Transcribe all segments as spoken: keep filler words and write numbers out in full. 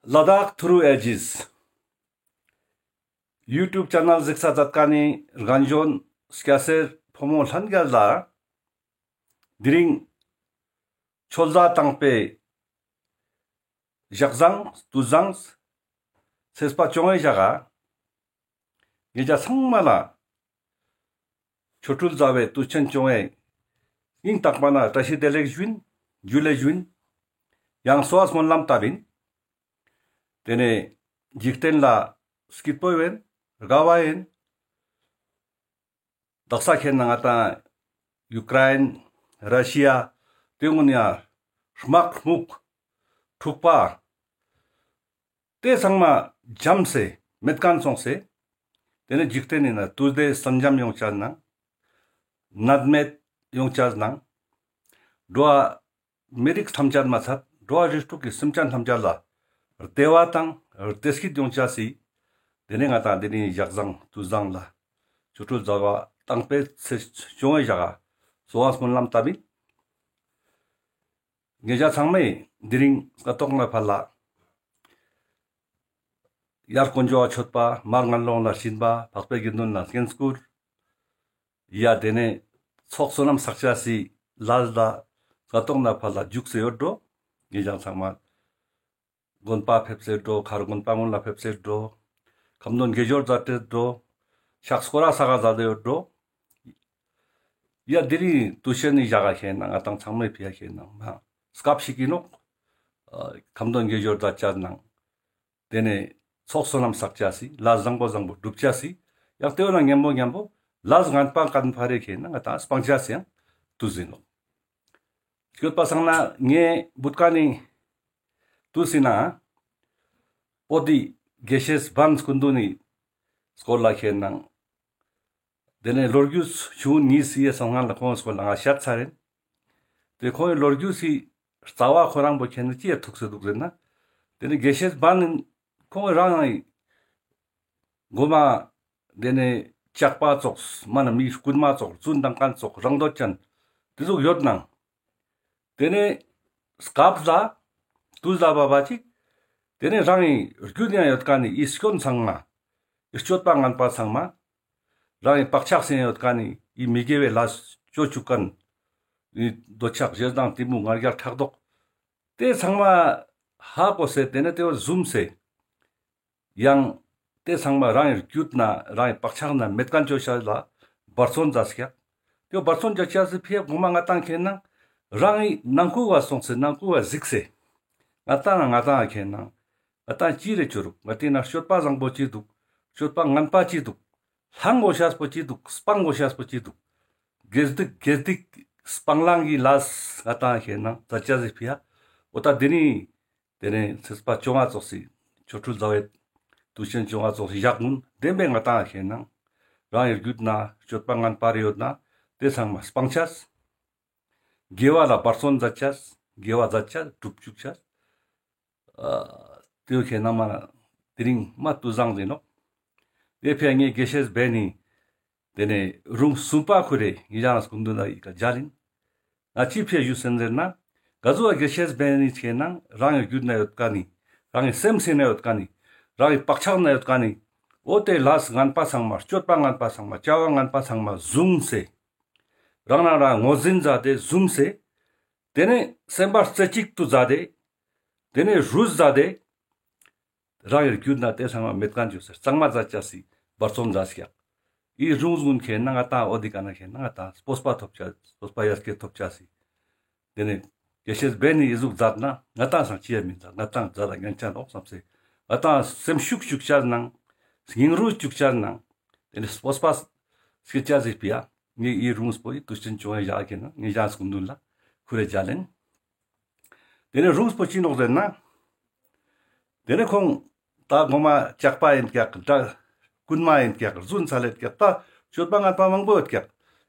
ལ་དྭགས་ཐུ་རུ་ཨེ་ཇིས་ཡུ་ཊུབ་ཆེ་ནལ་གཟིགས་ས་མཛད་མཁན་ནི་རྒན་གཞོན་སྐྱ་སེར་ཕོ་མོ་ལྷན་རྒྱས་ལ་དེ་རིང་ཆོས་ཟླ་དང་པོའི་ཞག་བཟང་དུས་བཟང་ཚེས་པ་བཅོ་ལྔའི་ཞག་ག་ཉེ་ཞ་ཚང་མ་ལ་ཆོ་འཕྲུལ་ཟླ་བའི་དུས་ཆེན་བཅོ་ལྔའི་སྙིང་ཐག་པ་ནས་བཀྲ་ཤིས་བདེ་ལེགས་ཞུ་ཡིན། ཇུ་ལེ་ཞུ་ཡིན། ཡང་གསོལ་བ་སྨོན་ལམ་བཏབ་ཡིན། དེ་ནས་འཇིག་རྟེན་ལ་སྐྱིད་པོ་ཡིན། དགའ་བ་ཡིན། དག་ས་ཁེ་ན་ང་ཏང་ཡུ་ཀྲེན། ར་ཤི་ཡ། དེ་གུན་ཡང་དམག་དམུག་འཁྲུག་པ་དེ་ཚང་མ་འཇམ་སེ་མེད་མཁན་སོང་སེ། དེ་ནས་འཇིག་རྟེན་ནི་ན་དུས་བདེ་སེམས་ཅན་ཡོང་ཆ་ནང་། ནད་མེད་ཡོང་ཆ་ནང་། འགྲོ་བ་མི་རིགས་ཐམས་ཅད་མ་ཚད་འགྲོ་བ་རིགས་དྲུག་གི་སེམས་ཅན་ཐམས་ཅད་ལ་བདེ་བ་དང་བདེ་སྐྱིད་ཡོང་ཆ་སི། དེ་ནས་ང་ཏང་དེ་རིང་ཞག་བཟང་དུས་བཟང་ལ་ཆོ་འཕྲུལ་ཟླ་བ་དང་པོའི་ཚེས་བཅོ་ལྔའི་ཞག་ག་གསོལ་བ་སྨོན་ལམ་བཏབ་ཡིན། ཉེ་ཞ་ཚང་མས་དེ་རིང་སྔ་ཐོག་ནས་ཕར་ལ་ཡར་དཀོན་མཆོག་མཆོད་པ། མར་ངན་སློང་ལ་སྦྱིན་པ། འཕགས་པའི་དགེ་འདུན་ལ་བསྙེན་བཀུར། ཡ་དེ་ནས་ཚོགས་བསོད་ནམས་བསགས་ཆ་སི་ལ་ལ་སྔ་ཐོག་ནས་ཕར་ལ་རྒྱུགས་སེ་ཡོད་འགྲོ། ཉེ་ཞ་ཚང་མ་དགོན་པ་ཕེབས་སེ་འགྲོ། མཁར་དགོན་པ་གུན་ལ་ཕེབས་སེ་འགྲོ། ཁ་འདོན་དགེ་སྦྱོར་མཛད་དེ་འགྲོ། ཕྱག་སྐོར་ར་ས་ག་མཛད་དེ་ཡོད་འགྲོ། ཡ་དེ་རིང་དུས་ཆེན་ནི་ཞག་ག་ཁེ་ན་ང་ཏང་ཚང་མའི་ཕི་ཡ་ཁེ་ན་མ་སྐབས་ཤིག་ཡིན་ནོག་ཁ་འདོན་དགེ་སྦྱོར་མཛད་ཆ་ནང་། དེ་ནས་ཚོགས་བསོད་ནམས་བསགས་ཆ་སི་ལ་བཟང་པོ་བཟང་པོ་སྒྲུབ་ཆ་སི། ཡང་དེ་བོ་ན་མཉམ་པོ་མཉམ་པོ་ལ་ངན་པ་ཀན་ཕ་རེ་ཁེ་ན་ང་ཏང་སྤང་ཆ་སི་ཡང་དུས་ཡིན་ནོག་སྐྱོད་པ་སང་ན་ངས་བུད་ཀ་ནི་དུས་ཡིན་ན་པོ་ཏི་དགེ་བཤེས་བན་སྐུ་མདུན་ནི་སྐོར་ལ་ཁེ་ན། དེ་ནས་ལོ་རྒྱུས་ཆུང་ངུ་ངའི་སི་ཡེ་སང་ང་ལ་ཁོང་སྐོར་ལ་ང་བཤད་ཚར་ཡིན། དེ་ཁོང་གི་ལོ་རྒྱུས་སི་རྩ་བ་ཁོ་རང་པོ་ཁེ་ན་ཅི་ཡ་ཐུག་སེ་འདུག་ཟེར་ན། དེ་ནས་དགེ་བཤེས་བན་ནི་ཁོང་རང་ཡི་གོ་མ་དེ་ནས་ཇག་པ་ཙོགས་མ་ན་མི་རྐུན་མ་ཙོགས་རྫུན་བཏང་མཁན་ཙོགས་རང་འདོད་ཅན་དེ་ཟུག་ཡོད་ནང་། དེ་ནས་སྐབས་ལ་དུས་ལ་བབ་པ་ཅིག་དེ་ནས་རང་ངི་རྒྱུད་ན་ཡོད་མཁན་ནི་ཨི་སྐྱོན་ཚང་མ། ཨི་སྤྱོད་པ་ངན་པ་ཚང་མ། རང་ངི་བག་ཆགས་སེ་ཡོད་མཁན་ནི་ཨི་མི་དགེ་བའི་ལས་ཅོ་བཅུག་མཁན། ཨི་འདོད་ཆགས་ཞེ་སྡང་གཏི་མུག་ང་རྒྱལ་ཕྲག་དོག་དེ་ཚང་མ་ཧ་གོ་སེ་དེ་ནས་དེ་བོ་བཟུམ་སེ། ཡང་དེ་ཚང་མ་རང་ངི་རྒྱུད་ན་རང་ངི་བག་ཆགས་ན་མེད་མཁན་ཅོ་ཤ་ལ་འབད་བརྩོན་མཛད་ཀྱག་དེ་འབད་བརྩོན་མཛད་ཅེས་སི་ཕི་ཡ་གོ་མ་ང་ཏང་ཁེ་ན་རང་ངི་ནང་ཁུལ་བ་སོང་སེ་ནང་ཁུལ་བ་གཟིགས་སེ། ང་ཏང་ང་ཏང་ཁེ་ན་ང་ཏང་ཅི་རེ་ཅོ་རུག་ང་ཏི་ན་སྤྱོད་པ་བཟང་པོ་ཅི་འདུག་སྤྱོད་པ་ངན་པ་ཅི་འདུག་ལྷང་གོ་ཤེས་པོ་ཅི་འདུག་སྤང་གོ་ཤེས་པོ་ཅི་འདུག་དགེ་སྡིག་དགེ་སྡིག་སྤང་བླང་གི་ལས་ང་ཏང་ཁེ་ན་མཛད་ཅེས་སི་ཕི་ཡ། འོ་ད་དེ་ནི། དེ་ནས་ཚེས་པ་བཅོ་ལྔ་ཙོགས་སི་ཆོ་འཕྲུལ་ཟླ་བའི་དུས་ཆེན་བཅོ་ལྔ་ཙོགས་སི་ཞག་གུན་བདེན་པའི་ང་ཏང་ཁེ་ན་རང་ངི་རྒྱུད་ན་སྤྱོད་པ་ངན་པ་རེ་ཡོད་ན་དེ་ཚང་མ་སྤང་ཅེས། དགེ་བ་ལ་འབད་བརྩོན་མཛད་ཅེས། དགེ་བ་མཛད་ཅེས་སྒྲུབ་བཅུག་ཅེས། ཨ་དེ་བོ་ཁེ་ན་མ་དེ་རིང་མ་དུས་བཟང་ཡིན་ནོག་དེ་ཕི་ཡ་ངས་དགེ་བཤེས་བན་ནི། དེ་ནས་རུང་གསུམ་པ་ཁུ་རེ་ཉི་ཞག་སྐུ་མདུན་ལ་ཡི་ག་མཇལ་ཡིན། ང་ཅི་ཕི་ཡ་ཞུ་སེན་ཟེར་ན། ག་ཟུག་ག་དགེ་བཤེས་བན་ནི་ཁེ་ན་རང་ངི་རྒྱུད་ན་ཡོད་མཁན་ནི། རང་ངི་སེམས་སི་ན་ཡོད་མཁན་ནི། རང་ངི་བག་ཆགས་ན་ཡོད་མཁན་ནི། འོ་དེ་ལས་ངན་པ་ཚང་མ་སྤྱོད་པ་ངན་པ་ཚང་མ་བྱ་བ་ངན་པ་ཚང་མ་བཟུང་སེ། རང་རང་རང་ངོས་འཛིན་མཛད་དེ་བཟུང་སེ། དེ་ནས་སེམས་པ་རྩེ་གཅིག་ཏུ་མཛད་དེ། དེ་ནས་རུས་མཛད་དེ། རང་ངི་རྒྱུད་ན་དེ་ཚང་མ་མེད་མཁན་ཅོ་སེ་གཙང་མ་མཛད་ཅེས་སི་འབད་བརྩོན་མཛད་ཀྱག་ཨི་རུང་གུན་ཁེ་ན་ང་ཏང་འོ་དེ་ཀ་ན་ཁེ་ན་ང་ཏང་སྤོབས་པ་ཐོབ་ཅེས་སྤོབས་པ་ཡར་སྐྱེད་ཐོབ་ཅེས་སི། དེ་ནས་དགེ་བཤེས་བན་ནི་ཨི་ཟུག་མཛད་ན་ང་ཏང་སང་ཅི་ཡ་མི་མཛད། ང་ཏང་མཛད་ལ་ཉན་ཅན་འོག་བསམ་སེ། ང་ཏང་སེམས་ཤུགས་བཅུག་ཅེས་ནང་། སྙིང་རུས་བཅུག་ཅེས་ནང་། དེ་ནས་སྤོབས་པ་སྐྱེད་ཅེས་སི་ཕི་ཡ། ངས་ཨི་རུང་སྤོ་ཡི་དུས་ཆེན་བཅོ་ལྔའི་ཞག་ཁེ་ན་ངས་ཞག་སྐུ་མདུན་ལ་ཁུ་རེ་མཇལ་ཡིན། དེ་ནས་རུང་སྤོ་ཅི་ནོག་ཟེར་ན། དེ་ནས་ཁོང་ད་གོ་མ་ཇག་པ་ཡིན་ཀྱག་དགྲ་རྐུན་མ་ཡིན་ཀྱག་རྫུན་ཚ་ལེད་ཀྱག་ད་སྤྱོད་པ་ངན་པ་མང་པོ་ཡོད་ཀྱག་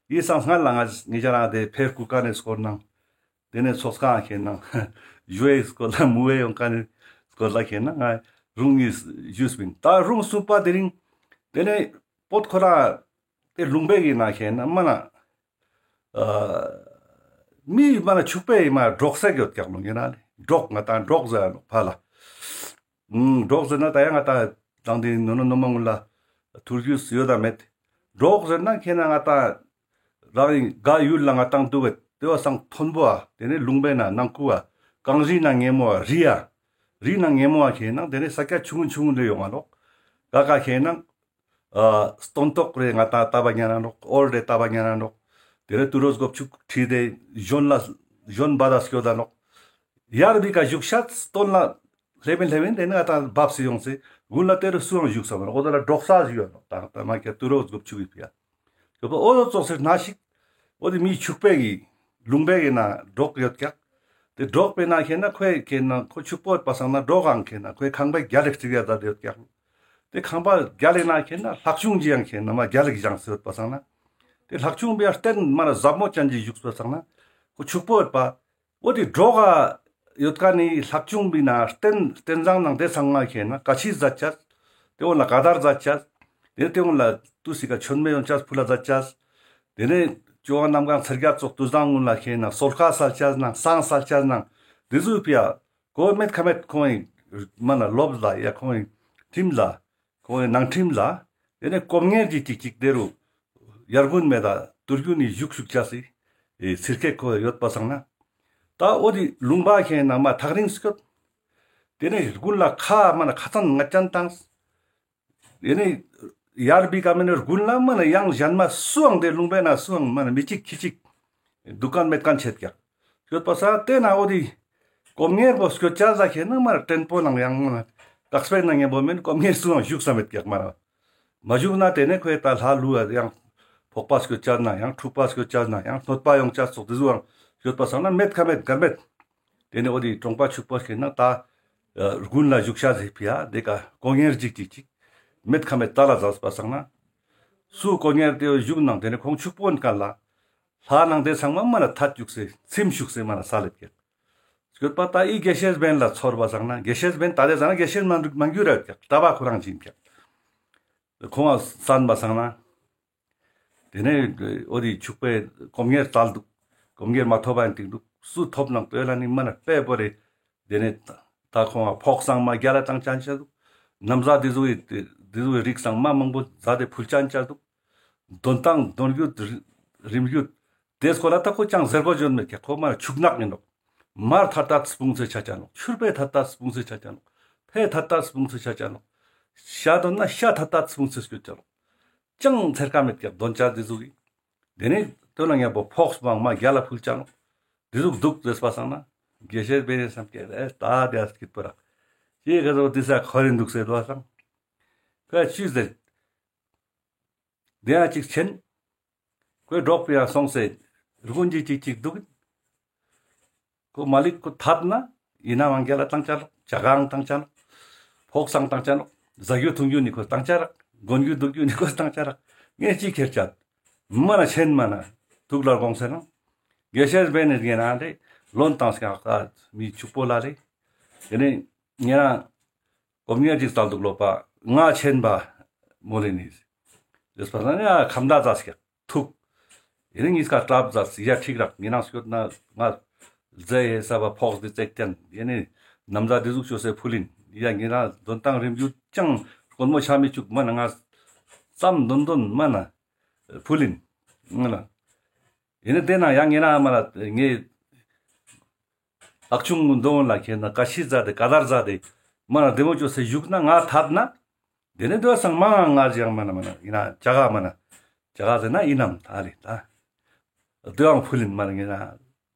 ཡི་སང་སྔ་ལ་ང་ངེད་ཅག་རང་དེ་ཕེར་ཀུ་ཀ་ནས་སྐོར་ནང་། དེ་ནས་ཚོགས་ཁང་ཁེ་ན་ཞུ་བའི་སྐོར་ལ་མུ་བའི་ཡོང་ཀ་ནས་སྐོར་ལ་ཁེ་ན་ང་རུང་ངི་ཞུས་པིན། ད་རུང་གསུམ་པ་དེ་རིང་། དེ་ནས་པོད་ཁོ་རང་དེ་ལུང་པའི་གི་ན་ཁེ་ན་མ་ན། ཨ་མི་མ་ན་ཕྱུག་པའི་མ་འབྲོག་སེག་ཡོད་ཀྱག་ནོ་ཡིན་ན་ལེ། འབྲོག་ང་ཏང་འབྲོག་ཟེར་ནོ་ཕ་ལ། ཨུམ་འབྲོག་ཟེར་ན་ད་ཡང་ང་ཏང་དང་དེ་ནོ་ནོ་ནོ་མ་ངུ་ལ་ཐུར་རྒྱུས་ཡོད་ད་མེད། འབྲོག་ཟེར་ན་ཁེ་ན་ང་ཏང་རང་གི་ག་ཡུལ་ལ་ང་ཏང་འདུག་གེད་དེ་བ་སང་མཐོན་པོ་ཨ་དེ་ནས་ལུང་པའི་ནང་ནང་ཁུལ་ཨ་གངས་རི་ནང་ཉེ་མོ་ཨ་རི་ཨ་རི་ནང་ཉེ་མོ་ཨ་ཁེ་ན་དེ་ནས་ས་སྐྱ་ཆུང་ངུ་ཆུང་ངུ་ལས་ཡོང་ང་ནོག། ག་ག་ཁེ་ན་ཨ་སྟོན་ཐོག་རེ་ང་ཏང་ལྟ་བ་ཉན་ན་ནོག། འོལ་རེ་ལྟ་བ་ཉན་ན་ནོག། དེ་ནས་ཏུ་རོ་སྒོ་ཕྱུགས་ཁྲིད་དེ་གཞོན་ལ་གཞོན་པ་ད་སྐྱོད་ད་ནོག། ཡར་བི་ཀ་བཞུགས་ཤ་སྟོན་ལ་ལེབ་ཨིན་ལེབ་ཨིན་དེ་ནས་ང་ཏང་བབས་སེ་ཡོང་སེ་དགུན་ལ་དེ་རུ་སུའང་བཞུགས་ས་མ་ནོག། འོ་དེ་ལ་འབྲོག་ས་ཞིག་ཡོད་ནོག། ད་ད་མ་ཁྱེད་ཏུ་རོ་སྒོ་ཕྱུགས་ཡིན་ཕི་ཡ། ཁྱོད་པ་འོ་དོ་ཙོགས་སེ་ན་ཞིག་འོ་དེ་མི་ཕྱུག་པའི་གི་ལུང་པའི་གི་ན་འབྲོག་ཡོད་ཀྱག། དེ་འབྲོག་པའི་ན་ཁེ་ན་ཁོའི་ཁེ་ན་ཁོ་ཕྱུག་པོ་ཡོད་པ་སང་ན་འབྲོག་ཨང་ཁེ་ན་ཁོའི་ཁང་པའི་རྒྱ་ལེགས་ཅིག་ཡ་ད་ཡོད་ཀྱག། དེ་ཁང་པ་རྒྱ་ལེགས་ན་ཁེ་ན་ལྷག་ཆུང་ཅི་ཡང་ཁེ་ན་མ་རྒྱ་ལེགས་བཞེངས་སེ་ཡོད་པ་སང་ན། དེ་ལྷག་ཆུང་པའི་རྟེན་མ་ན་ཟབ་མོ་ཅན་ཅིག་བཞུགས་པ་སང་ན་ཁོ་ཕྱུག་པོ་ཡོད་པ། འོ་དེ་འབྲོག་ག་ཡོད་ཀ་ནི་ལྷག་ཆུང་པའི་ན་རྟེན་རྟེན་བཟང་ནང་དེ་ཚང་མ་ཁེ་ན་ཀ་ཆི་ཛད་ཅས། དེ་འོ་ལ་ཀ་དར་ཛད་ཅས། དེ་དེ་འོ་ལ་ཏུ་སི་ཀ་མཆོད་མེ་ཡོང་ཅས་ཕུལ་ལ་ཛད་ཅས། དེ་ནས་ཅོ་བ་གནམ་གང་ཚེར་རྒྱ་ཙོགས་དུས་དང་ཀུན་ལ་ཁེ་ན་གསོལ་ཁ་སལ་ཅས་ནང་བསང་སལ་ཅས་ནང་དེ་ཟུག་ཕི་ཡ་གོ་མེད་ཁ་མེད་ཁོང་ངི་མ་ན་ལོབས་ལ་ཡ་ཁོང་ངི་ཁྲིམས་ལ། ཁོང་ངི་ནང་ཁྲིམས་ལ། དེ་ནས་སྐོམ་ངེར་ཅིག་ཅིག་ཅིག་དེ་རུ་ཡར་དགུན་མེད་ད་དུར་རྒྱུན་ནི་བཞུགས་བཞུགས་ཅས་སི་ཚིར་ཁེ་ཁོ་ཡོད་པ་སང་ན། ད་འོ་དེ་ལུང་པ་ཁེ་ན་མ་ཐག་རིང་སྐྱོད། དེ་ནས་དགུན་ལ་ཁ་མ་ན་ཁ་ཚན་ང་ཅན་བཏང་། དེ་ནས་ཡར་བི་ཀ་མེ་ནས་དགུན་ལ་མ་ན་ཡང་གཞན་མ་སུའང་དེ་ལུང་པའི་ན་སུའང་མ་ན་མི་གཅིག་ཁྱི་གཅིག་འདུག་མཁན་མེད་མཁན་ཆད་ཀྱག། ཡོད་པ་ས་དེ་ན་འོ་དེ་སྐོམ་ངེར་པོ་སྐྱོད་ཅས་ཟ་ཁེ་ན་མ་ན་བྲན་པོ་ནང་ཡང་མ་ན་དག་སྤེ་ནང་ངེ་པོ་མེན་སྐོམ་ངེར་སུའང་བཞུགས་ས་མེད་ཀྱག་མ་ན། མ་བཞུགས་ན་དེ་ནས་ཁོས་ད་ལྷ་ལུ་ཡང་ཕོག་པ་སྐྱོད་ཅས་ན་ཡང་འཁྲུག་པ་སྐྱོད་ཅས་ན་ཡང་གནོད་པ་ཡོང་ཅས་ཙོགས་དེ་ཟུག་ཡང་ཡོད་པ་སང་ན་མེད་ཁ་མེད་གར་མེད། དེ་ནས་འོ་དེ་གྲོང་པ་ཕྱུག་པོ་ཁེ་ན་ད་དགུན་ལ་བཞུགས་ཤ་ཟེར་ཕི་ཡ་དེ་ཀ་སྐོམ་ངེར་ཅིག་ཅིག་ཅིག་མེད་ཁ་མེད་ད་ལ་ཟགས་པ་སང་ན། སུ་སྐོམ་ངེར་དེ་བཞུགས་ནང་དེ་ནས་ཁོང་ཕྱུག་པོ་ཡིན་མཁན་ལ་ལྷ་ནང་དེ་ཚང་མ་མ་ན་ཐད་བཅུག་སེ་ཚིམ་བཅུག་སེ་མ་ན་ས་ལེབ་ཀྱག། སྐྱོད་པ་ད་ཨི་དགེ་བཤེས་འབེན་ལ་ཚོར་བ་སང་ན་དགེ་བཤེས་འབེན་ད་དེ་ཟ་ན་དགེ་བཤེས་མ་འགྱུར་ར་ཡོད་ཀྱག། གྲྭ་པ་ཁོ་རང་ཅིག་ཡིན་ཀྱག། ཁོང་ང་སན་པ་སང་ན། དེ་ནས་འོ་དེ་ཕྱུག་པོའི་སྐོམ་ངེར་བཙལ་འདུག། སྐོམ་ངེར་མ་ཐོབ་པ་ཡིན་ཏིག་འདུག། སུ་ཐོབ་ནང་ལྟོས་ལ་ནི་མ་ན་དཔེ་པོ་རེ། དེ་ནས་ད་ཁོང་ང་ཕོགས་སང་མ་རྒྱལ་ལ་བཏང་ཅན་ཅ་འདུག། ན་བཟའ་དེ་ཟུག་གི་དེ་ཟུག་གི་རིགས་སང་མ་མང་པོ་ཟ་དེ་ཕུལ་ཅན་ཅ་འདུག། འདོན་ཏང་འདོན་རྒྱུ་རིམ་རྒྱུ། དེ་སྐོར་ལ་ད་ཁོ་ཅང་ཟེར་གོ་འཇོན་མེད་ཀྱག། ཁོ་མ་ཕྱུགས་ནག་ཡིན་ནོག། མར་ཐ་ཏ་སྤུངས་སེ་ཆ་ཅ་ནོག། ཕྱུར་པའི་ཐ་ཏ་སྤུངས་སེ་ཆ་ཅ་ནོག། ཕའི་ཐ་ཏ་སྤུངས་སེ་ཆ་ཅ་ནོག། ཤ་འདོན་ན་ཤ་ཐ་ཏ་སྤུངས་སེ་སྐྱོད་ཅ་ནོག། ཅང་ཚེར་ཀ་མེད་ཀྱག་འདོན་ཅ་དེ་ཟུག་གི། དེ་ནས་དོན་ལ་ངན་པོ་ཕོགས་མང་མ་རྒྱལ་ལ་ཕུལ་ཅ་ནོག། དེ་ཟུག་འདུག་ཟེར་པ་སང་ན། དགེ་བཤེས་འབེན་ནི་བསམ་སྐྱེ་རེ་ད་དེ་ཨ་སྐྱིད་པོ་རག། ཅི་ག་ཟོ་དེ་ས་ཁོ་རེ་འདུག་ཟེར་དོ་སང་། ཁོས་ཅི་ཟེར། དེ་ཡང་ཅིག་ཆེན། ཁོས་འབྲོག་པའི་ཡང་སོང་སེ། རྒུན་གྱི་ཅིག་ཅིག་འདུག། ཁོ་མ་ལིག་ཁོ་ཐད་ན། ཡིན་ན་མང་རྒྱལ་ལ་བཏང་ཅ་རག། ཇ་གང་བཏང་ཅ་རག། ཕོགས་སང་བཏང་ཅ་རག། ཟ་རྒྱུ་འཐུང་རྒྱུ་ནི་ཁོས་བཏང་ཅ་རག། གོན་རྒྱུ་འདུག་རྒྱུ་ནི་ཁོས་བཏང་ཅ་རག། ངས་ཅི་ཁྱེར་ཅད། མ་ན་ཆེན་མ་ན། ཐུག་ལ་དགོངས་སེ་ན། དགེ་བཤེས་འབེན་ནི་ངེ་ན་རེ། ལོན་བཏང་སྐྱག་ད་མི་ཕྱུག་པོ་ལ་རེ། དེ་ནས་ངེ་ན། སྐོམ་ངེར་ཅིག་བཙལ་འདུག་ལོ་པ། ང་ཆེན་པ་མོ་ལེ་ནི། ཟེར་པ་ན་ཡ་ཁམས་ད་ཛ་སྐྱག་ཐུག། ཡིན་ནི་ཉིས་ཀ་གྲབས་ཛ་ཡ་ཁྲིག་རག། ངེ་ནང་སྐྱོད་ན་ང་རྫས་ཡེ་ས་བ་ཕོགས་འདི་བཙལ་ཏེན། ཡིན་ནི་ན་བཟའ་འདི་ཟུག་ཅོས་སེ་ཕུལ་ཡིན། ཡ་ངེ་ན་འདོན་ཏང་རིམ་རྒྱུད་ཅང་དཀོན་མོ་ཆ་མི་བཅུག་མ་ན་ང་ཙམ་འདོན་འདོན་མ་ན་ཕུལ་ཡིན། ང་ལ། ཡིན་ནི་དེ་ན་ཡང་ངེ་ན་མ་ན་ངེ་ལག་ཆུང་འདོན་ལ་ཁེ་ན་ཀ་ཤི་ཛ་དེ་ཀ་དར་ཛ་དེ་མ་ན་བདེ་མོ་ཅོས་སེ་བཞུགས་ན་ང་ཐད་ན། དེ་ནས་དེ་བ་སང་མ་ང་ང་ཅི་ཡང་མ་ན་མ་ན་ཡིན་ན་ཅ་ག་མ་ན། ཅ་ག་ཟེར་ན་ཡིན་ནམ་ད་རེད་ད། དེ་ཡང་ཕུལ་ཡིན་མ་ན་ཡིན་ན།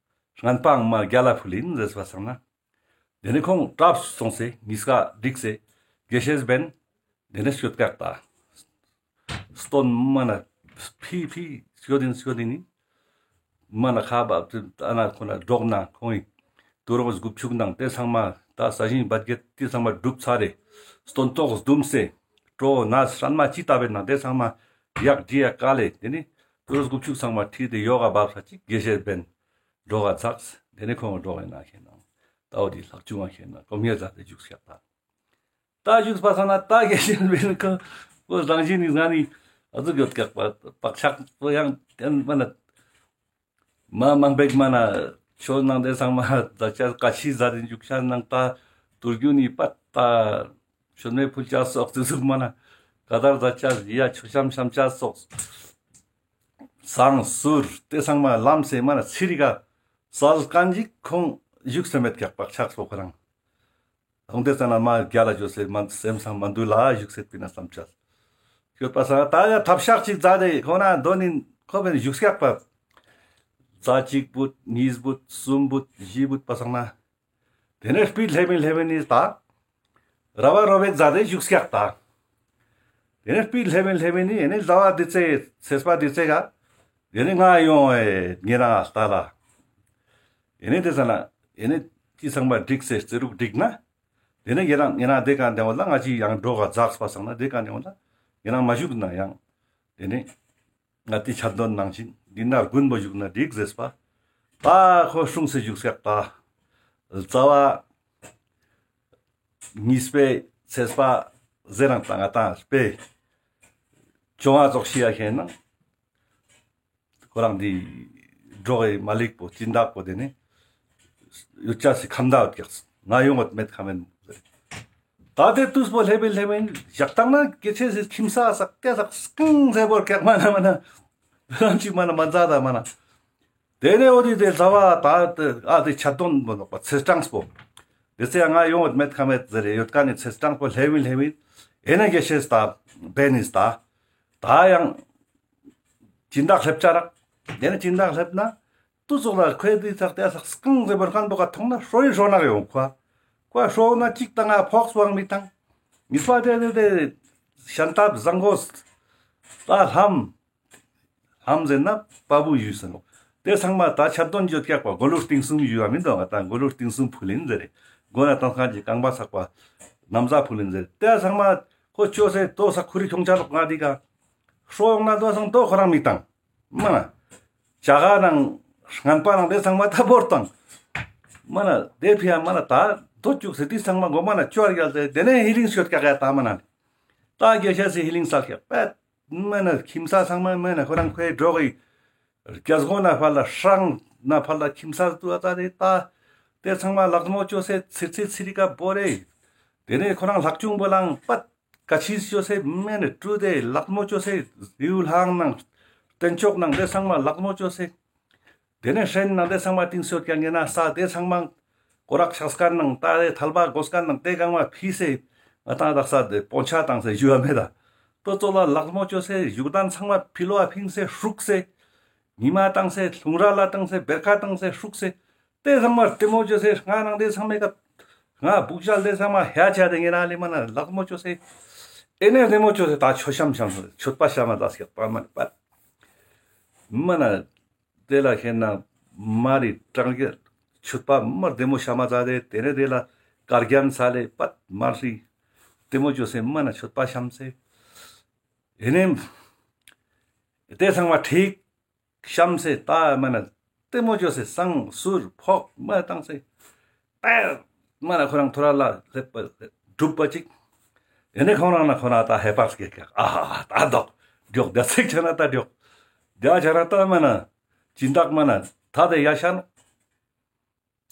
སྔན་པའང་མ་རྒྱལ་ལ་ཕུལ་ཡིན་ཟེར་བ་སང་ན། དེ་ནས་ཁོང་གྲབས་སོང་སེ་ཉིས་ཀ་བསྒྲིགས་སེ་དགེ་བཤེས་འབེན། དེ་ནས་སྐྱོད་ཀྱག་ད། སྟོན་མ་ན་ཕི་ཕི་སྐྱོད་ཡིན་སྐྱོད་ཡིན་ནི། མ་ན་ཁ་བབ་ཏེ་ཨ་ན་ཁོ་ན་འབྲོག་ན་ཁོང་ཡིན། དུ་རོང་སྒུབ་ཕྱུགས་ནང་དེ་ཚང་མ་ད་ས་ཞིང་བད་གེ་དེ་ཚང་མ་སྒྲུབ་ཚར་རེ། སྟོན་ཐོག་བཟླུམས་སེ། གྲོ་ན་སྲན་མ་ཅི་ལྟ་བའི་ནང་དེ་ཚང་མ་ཡག་ཅི་ཡག་ཀ་ལེ་དེ་ནི་དུ་རོང་སྒུབ་ཕྱུགས་ཚང་མ་ཁྲིད་དེ་ཡོག་ག་བབ་ས་ཅིག་དགེ་བཤེས་འབེན། འབྲོག་ག་ཚགས་དེ་ནི་ཁོང་འབྲོག་ཡིན་ན་ཁེ་ན། ད་འོ་དེ་ལྷག་ཆུང་བ་ཁེ་ན་སྐོམ་ངེར་ཛ་དེ་བཞུགས་ཤག་ད། ད་བཞུགས་པ་སང་ན་ད་དགེ་བཤེས་འབེན་ཁོ་ཁོ་རང་བཞིན་ནི་ང་ནི་ཨ་ཟུག་ཡོད་ཀྱག་པ་བག་ཆགས་པོ་ཡང་དེན་མ་ན། མ་མང་པོ་མ་ན་ཆོས་ནང་དེ་ཚང་མ་ད་ཅ་ཀ་ཤི་ཛ་དེ་བཞུགས་ཤག་ནང་ད་ དུར་རྒྱུན་ནི་པད་ད་ཤོད་མེ་ཕུལ་ཆ་སོགས་ཏེ་ཟུག་མ་ན་ཀ་དར་ཛད་ཆ་ཡ་ཆོས་ཤམ་ཤམ་ཆ་སོགས་སང་ཟུར་ཏེ་ཚང་མ་ལམ་སེ་མ་ན་ཚི་རི་ཀ་སལ་ཀན་ཅིག་ཁོང་བཞུགས་སེ་མེད་ཀྱག་པ་ཆགས་སོ་ཁོ་རང་། ཁོང་ཏེ་ཙ་ན་མ་རྒྱལ་ལ་བཅོས་སེ་མ་སེམས་སང་མ་འདུལ་ལ་བཞུགས་སེ་པིན་ན་བསམ་ཆ་ཤོད་པ་སང་ད་ཡ་ཐབ་ཤག་ཅིག་ཛད་དེ་ཁོ་ན་དོན་ནི་ཁོ་བེན་བཞུགས་ཀྱག་པ། ཛ་གཅིག་བུད་གཉིས་བུད་གསུམ་བུད་བཞི་བུད་པ་སང་ན། ཏེ་ནེ་སྤིད་ལྷེ་བིན་ལྷེ་བིན་ནི་ད་ར་བ་རོ་བེ་ཛད་དེ་བཞུགས་ཀྱག་ད། ཏེ་ནེ་སྤིད་ལྷེ་བིན་ལྷེ་བིན་ནི་ཨེ་ནེ་ཟླ་བ་དི་ཚེ་ཚེས་པ་དི་ཚེ་ག་ཏེ་ནེ་ང་ཡོང་ཨེ་ཉེ་རང་ལྟ་ལ། ཨེ་ནེ་ཏེ་ཙ་ན་ཨེ་ནེ་ཅི་ཚང་མ་འགྲིག་སེ་རྩི་རུག་འགྲིག་ན། ཏེ་ནེ་ཉེ་རང་ཉེ་རང་ཏེ་ཀ་ཏེ་འོ་ལ་ང་ཅི་ཡང་འགྲོ་ག་ཛགས་པ་སང་ན་ཏེ་ཀ་ཏེ་འོ་ལ་ཉེ་རང་མ་བཞུགས་ན་ཡང་ཏེ་ནེ། ང་ཏི་ཆད་དོན་ནང་བཞིན་འདི་ན་དགུན་པོ་བཞུགས་ན་འགྲིག་ཟེར་པ། ད་ཁོ་སྲུང་སེ་བཞུགས་སྐྱག་ད། རྩ་བ་གཉིས་པའི་ཚེས་པ་ཟེར་རང་ད་ང་ཏང་སྤེ། བཅོ་ལྔ་ཙོགས་ཤི་ཡ་ཁེན་ན། ཁོ་རང་འདི་འགྲོ་གི་མ་ལིག་པོ་སྦྱིན་བདག་པོ་དེ་ནི། ཡོད་ཅག་སི་ཁམས་ད་ཡོད་ཀྱག་ང་ཡོང་བ་མེད་ཁ་མེན། ད་དེ་དུས་པོ་ལྷེ་བིན་ལྷེ་བིན་ཞག་དང་ན་སྐྱེ་ཆེ་སི་ཁྱིམ་ས་ས་སྐྱ་ས་སྐང་ཟེར་བོར་ཀྱག་མ་ན་མ་ན། རང་ཅིག་མ་ན་མ་མཛའ་ད་མ་ན། དེ་ནས་འོ་དེ་དེ་ཟླ་བ་ད་ཨ་དེ་ཆད་དོན་མ་ནོག་པ་ཚེས་གྲངས་པོ། དེ་ཚེ་ང་ཡོང་བ་མེད་ཁ་མེད་ཟེར་ཡོད་ཀ་ནི་ཚེས་གྲངས་པོ་ལྷེ་བིན་ལྷེ་བིན། ཨེ་ན་དགེ་བཤེས་ད་བེ་ནིས་ད། ད་ཡང་། སྦྱིན་བདག་སླེབས་ཅ་རག་དེ་ནས་སྦྱིན་བདག་སླེབས་ན། དུ་ཙོགས་ལ་ཁོའི་དུས་ཚགས་དེ་ཚགས་སྐང་ཟེར་བར་ཁན་པོ་ཀ་ཐོང་ན་ཧྲོ་ཡི་ཧྲོ་ནག་ཡོང་ཁོ། ཁོ་ཧྲོ་ན་གཅིག་དང་ང་ཕོགས་སུའང་མི་ཐང་། གཉིས་པ་དེ་དེ་དེ་ཤན་ཐབ་བཟང་གོས། ད་ལྷམ། ལྷམ་ཟེར་ན་པ་བུ་ཡུས་ཟེར་ནོ། དེ་ཚང་མ་ད་ཆད་དོན་བརྗོད་ཀྱག་པ་མགོ་ལུས་རྟིང་གསུམ་ཡུས་ཡ་མི་འདུག་ང་ད་མགོ་ལུས་རྟིང་གསུམ་ཕུལ་ཡིན་ཟེར་རེ། མགོ་ན་ཏང་ཁན་གྱི་རྐང་པ་ཚགས་པ། ན་བཟའ་ཕུལ་ཡིན་ཟེར་རེ་དེ་ཚང་མ་ཁོ་ཅོས་སེ་ཏོ་ས་ཁུ་རི་ཁྱོང་ཆ་ལོག་ང་དི་ཀ་ཧྲོ་ཡོང་ན་ཏོ་སང་ཏོ་ཁོ་རང་མི་བཏང་། མ་ན། ཇ་ག་ནང་ངན་པ་ནང་དེ་ཚང་མ་ཐབ་བོར་བཏང་། མ་ན་དེ་ཕི་ཡ་མ་ན་ད་དོ་བཅུག་སེ་དེ་ཚང་མ་མགོ་མ་ན་ཅོར་རྒྱལ་ཏེ་དེ་ནས་ཧི་ལིང་ཤོད་ཀྱག་ཡ་ད་མ་ན། ད་དགེ་བཤེས་སི་ཧི་ལིང་སལ་ཀྱག་པད། མ་ན་ཁྱིམ་ས་ཚང་མ་མ་ན་ཁོ་རང་ཁོའི་འགྲོ་གི་རྒྱ་སྒོ་ན་ཕར་ལ་ཧྲང་ན་ཕར་ལ་ཁྱིམ་ས་དུ་ཨ་ད་དེ་ད། དེ་ཚང་མ་ལག་མོ་ཅོས་སེ་ཚིར་ཚིར་ཚིར་རི་ཀ་བོ་རེ། དེ་ནས་ཁོ་རང་ལྷག་ཆུང་བོ་ལང་པད། ཀ་ཆིས་ཅོས་སེ་མེ་ནེ་ཀྲུ་དེ་ལག་མོ་ཅོས་སེ་རིའུ་ལྷང་ནང་། སྟན་ཅོག་ནང་དེ་ཚང་མ་ལག་མོ་ཅོས་སེ། དེ་ནས་ཧྲེན་ནང་དེ་ཚང་མ་ཏིང་སོ་ཀྱང་ངེ་ན་ས་དེ་ཚང་མ། ཀོ་རག་ཆགས་ཁན་ནང་ད་དེ་ཐལ་བ་གོས་ཁན་ནང་དེ་གང་མ་ཕི་སེ། ང་ཏང་དག་ས་དེ་པོན་ཆ་བཏང་སེ་ཞུ་བ་མེད་ད། ཏོ་ཙོ་ལ་ལག་མོ་ཅོས་སེ་བཞུགས་གདན་ཚང་མ་ཕི་ལོ་བ་ཕིང་སེ་ཧྲུག་སེ། ཉི་མ་བཏང་སེ་ལྷུང་ར་ལ་བཏང་སེ་བེར་ཁ་བཏང་སེ་ཧྲུག་སེ། དེ་ཚང་མ་དེ་མོ་ཅོས་སེ་ང་ནང་དེ་ཚང་མའི་ཀ་ང་བུག་ཞལ་དེ་ཚང་མ་ཧ་ཆ་དེ་ངེ་ན་ལི་མ་ན་ལག་མོ་ཅོས་སེ། ཨེ་ནས་དེ་མོ་ཅོས་སེ་ད་ཆོས་ཤམ་ཤམ་སེ་མཆོད་པ་ཤམ་མ་ད་སྐྱག་པ་མ་ནི་པ། མ་ན། དེ་ལ་ཁེན་ན་མ་རི་གྲངས་ཀྱི་མཆོད་པ་མ་དེ་མོ་ཤམ་མ་ད་དེ་དེ་ནས་དེ་ལ་དཀར་རྒྱན་ས་ལེ་པད་མ་རི། དེ་མོ་ཅོས་སེ་མ་ན་མཆོད་པ་ཤམ་སེ། ཨེ་ནས། དེ་ཚང་མ་ཁྲིག་ཤམ་སེ་ད་མ་ན་ལྟད་མོ་ཅོས་སེ་སང་སུར་ཕོག་མ་བཏང་སེ། པད་མ་ན་ཁོ་རང་ཐོ་ར་ལ་སླེབས་པ་སྒྲུབ་པ་ཅིག་ཨེ་ནས་ཁོང་རང་ན་ཁོ་ན་ད་ཧེ་པག་སྐྱེ་ཀྱག་ཨ་ཧ་ཧ་ད་དོག་མགྱོགས་རྒྱ་ཚིག་ཆ་ན་ད་མགྱོགས་རྒྱ་ཆ་ན་ད་མ་ན་སྦྱིན་བདག་མ་ན་ད་དེ་ཡ་ཤ་ནོ།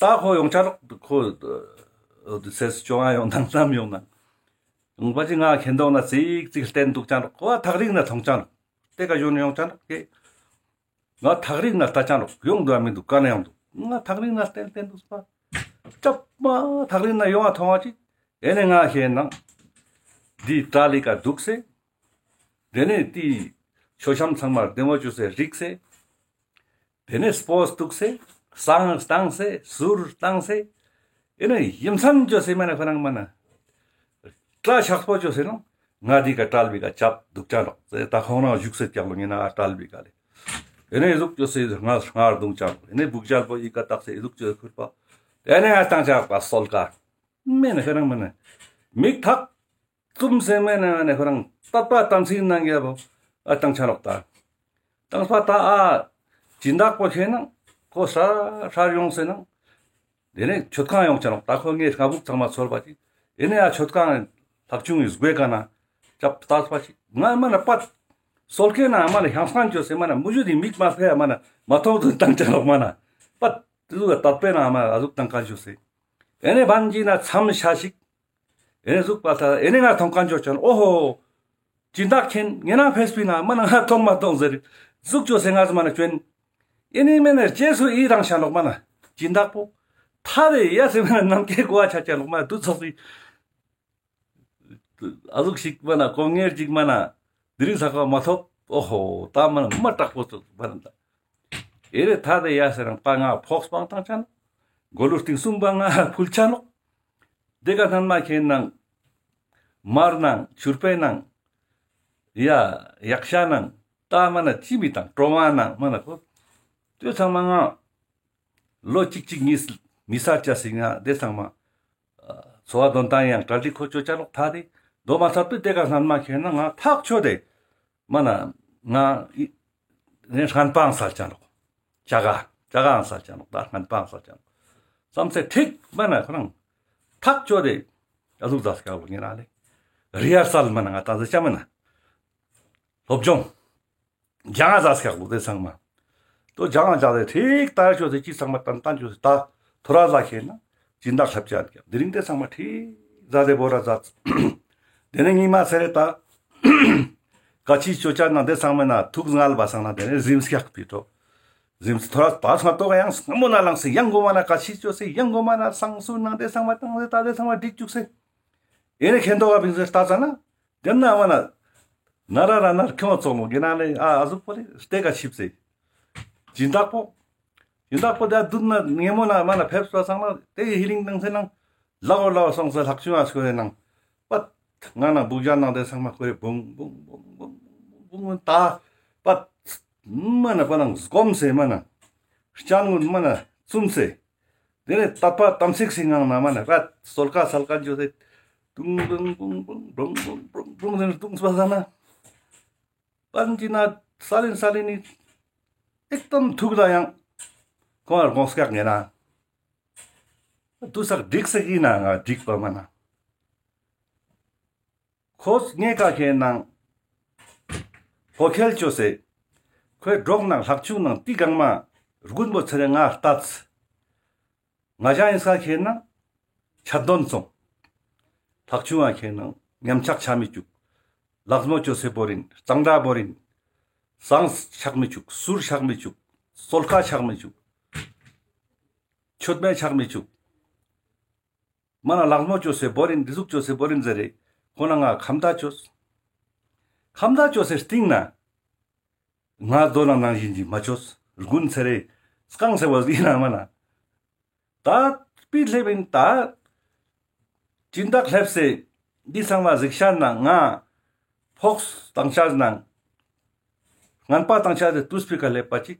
ད་ཁོ་ཡོང་ཆ་རོག་ཁོ་སེ་སི་ཅོ་ང་ཡོང་དང་ལམ་ཡོང་ན། ཡོང་པ་ཅི་ང་ཁེན་དོག་ན་ཙིག་ཙིག་བསྟན་འདུག་ཅང་རོག་ཁོ་ཐག་རིང་ན་མཐོང་ཅང་རོག་དེ་ཀ་ཡོང་ན་ཡོང་ཅང་རོག་ཀེ། ང་ཐག་རིང་ན་ལྟ་ཅང་རོག་ཡོང་འདུག་མི་འདུག་ག་ན་ཡོང་འདུག་ང་ཐག་རིང་ན་བསྟན་བསྟན་འདུག་པ། ཅབ་མ་ཐག་རིང་ན་ཡོང་བ་མཐོང་བ་ཅི། ཨེ་ནས་ང་ཁེན་ན། འདི་ཏྲ་ལི་ཀ་འདུག་སེ། དེ་ནས་དེའི་མཆོད་བཤམས་ཚང་མར་བདེ་མོ་བཅོས་སེ་རིག་སེ། དེ་ནས་སྤོས་བཏུགས་སེ། བསང་བཏང་སེ་ཟུར་བཏང་སེ། ཨེ་ནས་ཡིམ་སན་བཅོས་སེ་མ་ན་ཁོ་རང་མ་ན། སྐྲ་ཆག་པོ་བཅོས་སེ་ནོ། ང་འདི་ཀ་ཏྲལ་བི་ཀ་ཅབ་འདུག་ཅང་རོག་ཟེར་ད་ཁོང་རང་བཞུགས་སེ་ཀྱག་ལོ་ངེ་ན་ཨ་ཏྲལ་བི་ཀ་ལེ། ཨེ་ནས་ཨི་ཟུག་བཅོས་སེ་སྔར་སྔར་འདུག་ཅང་རོག་ཨེ་ནས་བུག་ཇལ་པོ་ཨི་ཀ་བཏགས་སེ་ཨི་ཟུག་བཅོས་ཁུར་པ། ཨེ་ནས་ཨ་བཏང་ཅག་པ་སོལ་ཀ། མེ་ན་ཁོ་རང་མ་ན། མིག་ཐག་བཙུམ་སེ་མེ་ན་ནེ་ཁོ་རང་དད་པ་དམ་ཚིག་ནང་གི་ཡ་བོ་ཨ་བཏང་ཆ་ནོག་ད། བཏང་པ་ད་ཨ་སྦྱིན་བདག་པོ་ཁེན་ན་ཁོ་ཧྲ་ཧྲ་ཡོང་སེ་ན། དེ་ནས་མཆོད་ཁང་ཡོང་ཆ་ནོག་ད་ཁོ་ངའི་སྔ་བུག་ཚང་མ་ཚོར་བ་ཅིག་ཨེ་ནས་ཨ་མཆོད་ཁང་ལྷག་ཆུང་ངི་སྒོའི་ཀ་ན་ཅབ་ལྟ་བ་ཅིག་ང་མ་ན་པད། སོལ་ཁེན་ན་མ་ན་ཧང་སང་བཅོས་སེ་མ་ན་མུ་ཇུ་དི་མིག་མ་ཕེ་ཡ་མ་ན་མ་མཐོང་དུ་བཏང་ཆ་ནོག་མ་ན་པད། དེ་ཟུག་ག་དད་པའི་ནང་མ་ཨ་ཟུག་བཏང་ཀ་བཅོས་སེ། ཨེ་ནེ་བན་གྱི་ན་མཚམས་ཤ་ཞིག་ཨེ་ནེ་ཟུག་པ་ད་ཨེ་ནེ་ང་ཐོང་ཁན་ཅོ་ཅན། ཨོ་ཧོ། སྦྱིན་བདག་ཁྱེན་ངེ་ན་ཕེས་པི་ན་མ་ན་ང་ཐོང་མ་ཐོང་ཟེར། ཟུག་ཅོ་སེ་ངས་མ་ན་ཅོན། ཨེ་ནེ་མེ་ནེ་རྗེས་སུ་ཡི་རང་ཤ་ནོག་མ་ན། སྦྱིན་བདག་པོ་ཐ་དེ་ཡ་སེ་མ་ན་ནམ་མཁའི་གོ་བ་ཆ་ཅན་ནོག་མ་ན། དུ་ཚོགས་སི་ཨ་ཟུག་ཞིག་མ་ན་གོང་ངེར་ཅིག་མ་ན་དེ་རིང་ས་ཁ་མ་ཐོབ། ཨོ་ཧོ། ད་མ་ན་མ་དྲག་པོ་ཚོགས་མ་ན་ད། ཨེ་རེ་ཐ་དེ་ཡ་སེ་རང་པ་ང་ཕོགས་སྤང་ཏང་ཅན། མགོ་ལུས་སྟེང་གསུམ་པ་ང་ཕུལ་ཆ་ནོག། དེ་ཀ་སྣན་མ་ཁྱེན་ནང་མར་ནང་ཆུར་པེ་ནང་ཡ་ཡག་ཤ་ནང་ད་མ་ན་ཅི་མི་དང་ཀྲོ་མ་ནང་མ་ན་ཁོ། དེ་ཚང་མ་ང་ལོ་གཅིག་གཅིག་གཉིས་མི་ས་ཆ་སི་ང་དེ་ཚང་མ་འཚོ་བ་དོན་ཏང་ཡང་གྲ་སྒྲིག་ཁོ་ཅོ་ཅ་ལོག་ཐ་དེ་དོ་མ་ཚད་པའི་དེ་ཀ་སྣན་མ་ཁྱེན་ན་ང་ཐག་ཆོད་དེ་མ་ན་ང་ཨི་ནེ་ཧན་པང་སལ་ཅ་ལོག། ཅ་ག་ཅ་གའང་སལ་ཅ་ནོག། ད་ཧན་པང་སལ་ཅ་ནོག་བསམ་སེ་ཁྲིག་མ་ན་ཁོ་རང་ཐག་ཆོད་དེ་ཨ་ཟུག་ཟ་སྐྱག་ལོ་ངེ་ན་ལེ། རི་ཧར་སལ་མ་ན་ང་ཏང་ཟེ་ཅ་མ་ན་སློབ་སྦྱོང་ཇང་ང་ཟ་སྐྱག་ལོ་དེ་ཚང་མ། དོ་ཇང་ང་ཟ་དེ་ཁྲིག་ད་ཆོད་དེ་ཅི་ཚང་མ་ཏན་ཏན་ཆོད་དེ་ད་ཐོ་ར་ཟ་ཁྱེན་ན་སྦྱིན་བདག་ལྷབ་ཅ་ཀྱག། དེ་རིང་དེ་ཚང་མ་ཁྲིག་ཟ་དེ་བོ་ར་ཟ། དེ་ནེ་ཉི་མ་ཚེ་རེ་ད་ཀ་ཆི་ཅོ་ཅ་ནང་དེ་ཚང་མ་ན་ཐུག་ངལ་བ་སང་ན་དེ་ནེ་གཟིམས་སྐྱག་པི་ཏོ། གཟིམས་ཐོ་ར་ད་སྔ་ཏོག་ཡང་སྔ་མོ་ན་ལངས་སེ་ཡང་གོ་མ་ན་ཀ་ཆི་ཅོ་སེ་ཡང་གོ་མ་ན་སང་སུ་ནང་དེ་ཚང་མ་ཏང་སེ་ད་དེ་ཚང་མ་སྒྲིག་ཅུག་སེ། ཨེ་ནེ་ཁེན་ཏོག་ག་བིང་སེ་ལྟ་ཙ་ན། དེ་ན་མ་ན་ན་ར་ར་ན་ར་ཁྱོང་ཙོག་མོ་གི་ན་ལེ་ཨ་ཨ་ཟུག་པོ་ལེ་སྟེ་ཀ་ཆིབ་སེ། སྦྱིན་བདག་པོ། སྦྱིན་བདག་པོ་དེ་དུན་ན་ཉེ་མོ་ན་མ་ན་ཕེབས་པ་སང་ན་དེ་ཡི་ཧི་ལིང་ཏང་སེ་ནང་ལ་འོ་ལ་འོ་སོང་སེ་ལྷག་ཆུང་ཨ་སྐོ་རེ་ནང་། པད་ང་ན་བུག་ཇ་ནང་དེ་ཚང་མ་སྐོ་རེ་བུང་བུང་བུང་བུང་བུང་ད་པད་མ་ན་པ་ནང་སྒོམ་སེ་མ་ན་སྤྱང་ངུན་མ་ན་བཙུམ་སེ། དེ་ནེ་དད་པ་དམ་ཚིག་སི་ངང་ན་མ་ན་ར་སོལ་ཀ་སལ་ཀ་འཇོ་སེ་ཏུང་ཏུང་ཏུང་ཏུང་ཏུང་ཏུང་ཏུང་ཏུང་ཏུང་ཏུང་ཏུང་ཏུང་ཟེར་ན། པན་ཅི་ན་ས་ལིན་ས་ལིན་ནི་ཨེག་དམ་ཐུག་ལ་ཡང་ཁོང་ལ་དགོངས་སྐྱག་ངེ་ན། དུ་སག་འགྲིག་སེ་ཡིན་ན་ང་འགྲིག་པ་མ་ན། ཁོས་ངེ་ཀ་ཁེན་ནང་ལྷོ་ཁལ་ཅོ་སེ། ཁོའི་འབྲོག་ནང་ལྷག་ཆུང་ནང་ཏི་གང་མ་རྒུན་པོ་ཚེ་རེ་ང་ལྟས། ང་ཞ་ཡིན་ས་ཁེན་ན་ཆད་དོན་སོང་། ལྷག་ཆུང་ང་ཁེན་ན་ཉམས་ཆག་ཆ་མི་བཅུག། ལག་མོ་ཅོ་སེ་བོར་ཡིན། གཙང་སྦྲ་བོར་ཡིན། ཟངས་ཆག་མི་བཅུག། སུར་ཆག་མི་བཅུག། སོལ་ཀ་ཆག་མི་བཅུག། མཆོད་མེ་ཆག་མི་བཅུག། མ་ན་ལག་མོ་ཅོ་སེ་བོར་ཡིན། འདི་ཟུག་ཅོ་སེ་བོར་ཡིན་ཟེར་རེ། ཁོ་ན་ང་ཁམས་ད་ཅོས། ཁམས་ད་ཅོས་སེ་སྟིང་ན། ང་དོ་ན་ནང་བཞིན་གྱི་མ་ཅོས། རྒུན་ཚེ་རེ་སྐང་སེ་བ་ཟིན་ན་མ་ན། ད་སྤི་ལྷེབ་ཡིན་ད། སྦྱིན་བདག་ལྷེབ་སེ་འདི་ཚང་མ་གཟིགས་ཤ་ན་ང་ཕོགས་བཏང་ཤ་ན་ངན་པ་བཏང་ཤ་དེ་དུས་སྤི་ཀ་ལེབ་པ་ཅིག།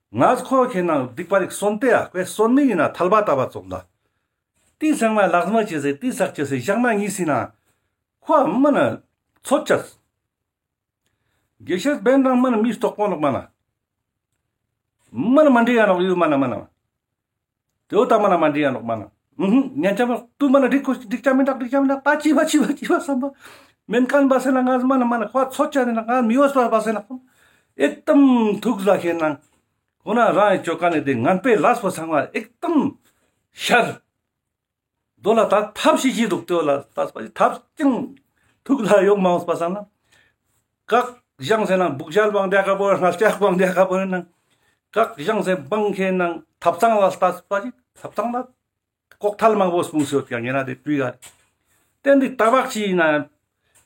ང་ཁོ་ཁེན་ན་སྡིག་པ་རིག་སོན་ཏེ་ཡ་ཁོས་སོན་མི་ཡིན་ན་ཐལ་བ་ལྟ་བ་ཙོགས་ལ། དེ་ཚང་མ་ལག་མ་ཅི་ཟེ་དེ་ཟག་ཅི་ཟེ་ཞག་མ་གཉིས་ཟིན་ན་ཁོ་མ་ན་ཚོད་ཅས། དགེ་བཤེས་བན་རང་མ་ན་མི་རྟོག་པོ་ནོག་མ་ན། མ་ན་མ་འདྲི་ཡ་ནོག་ཡུ་མ་ན་མ་ན། དེའོ་ད་མ་ན་མ་འདྲི་ཡ་ནོག་མ་ན། ཨུ་ཧུ་ཉན་ཅ་མ་ཏུ་མ་ན་འགྲིག་གོ་འགྲིག་ཅ་མི་འདུག་འགྲིག་ཅ་མི་འདུག་ད་ཅི་བ་ཅི་བ་ཅི་བ་བསམ་པ། མེན་ཁན་བ་སེ་ན་ང་མ་ན་མ་ན་ཁོ་ཚོད་ཅ་ནི་ན་ང་མི་བོས་པ་བ་སེ་ན་ཁོ། ཨེག་དམ་ཐུག་ལ་ཁེན་ན། ཁོ་ན་རང་ཡི་ཅོ་ཀ་ནི་དེ་ངན་པའི་ལས་པོ་ཚང་མ་ཨེག་དམ་ཤར། དོ་ལ་ད་ཐབས་ཤིག་ཤིག་འདུག་དོ་ལ་ད་ཐབས་ཅིང་ཐུག་ལ་ཡོང་མ་འོངས་པ་སང་ན། བཀག་བཞེངས་ཟེར་ན་སྦུག་ཞལ་བང་རྒྱ་ཀ་བོར་ན་ལྕགས་བང་རྒྱ་ཀ་བོར་ན། བཀག་བཞེངས་ཟེར་བང་ཁེན་ན་ཐབ་ཚང་ལ་ལྟ་སྤ་ཅིག་ཐབ་ཚང་ལ་ལྐོག་ཐལ་མང་པོ་སྤུངས་སེ་ཡོད་ཀྱང་ངེ་ན་དེ་དུས་ག་དེ་འདི་ཏ་བག་ཅིག་ཡིན་ན།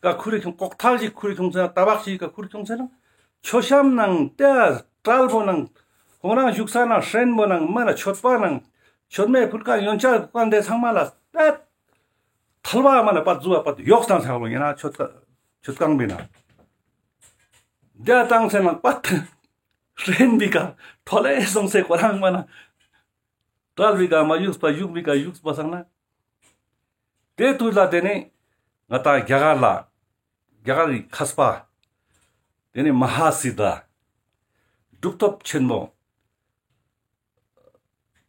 ཀ་ཁུ་རི་ཁྱུང་ལྐོག་ཐལ་ཞིག་ཁུ་རི་ཁྱུང་ཚེ་ན་ཏ་བག་ཞིག་ཀ་ཁུ་རི་ཁྱུང་ཚེ་ན། མཆོད་བཤམས་ནང་ཏེ་གྲལ་པོ་ནང་ཁོང་རང་བཞུགས་ས་ནང་ཧྲེན་པོ་ནང་མ་ན་མཆོད་པ་ནང་མཆོད་མེ་ཕུལ་ཀ་ཡོན་ཆབ་ཀ་འདི་ཚང་མ་ལ་ཏེ་ཐལ་བ་མ་ན་པད་ཟུ་བ་པད་ཡོག་སྟངས་ཚང་ལོ་ཡིན་ན་མཆོད་ཀ་མཆོད་ཁང་པའི་ནང་འདི་བཏང་ཚེ་ནང་པད་ཧྲེན་པི་ཀ་ཐོ་ལེ་སོང་སེ་ཁོ་རང་མ་ན། གྲལ་བི་ག་མ་བཞུགས་པ་བཞུགས་བི་ག་བཞུགས་པ་སང་ན། དེ་དུས་ལ་དེ་ནས་ང་ཏང་རྒྱ་གར་ལ་རྒྱ་གར་རི་མཁས་པ་དེ་ནས་མ་ཧཱ་སིདྡྷ་གྲུབ་ཐོབ་ཆེན་མོ་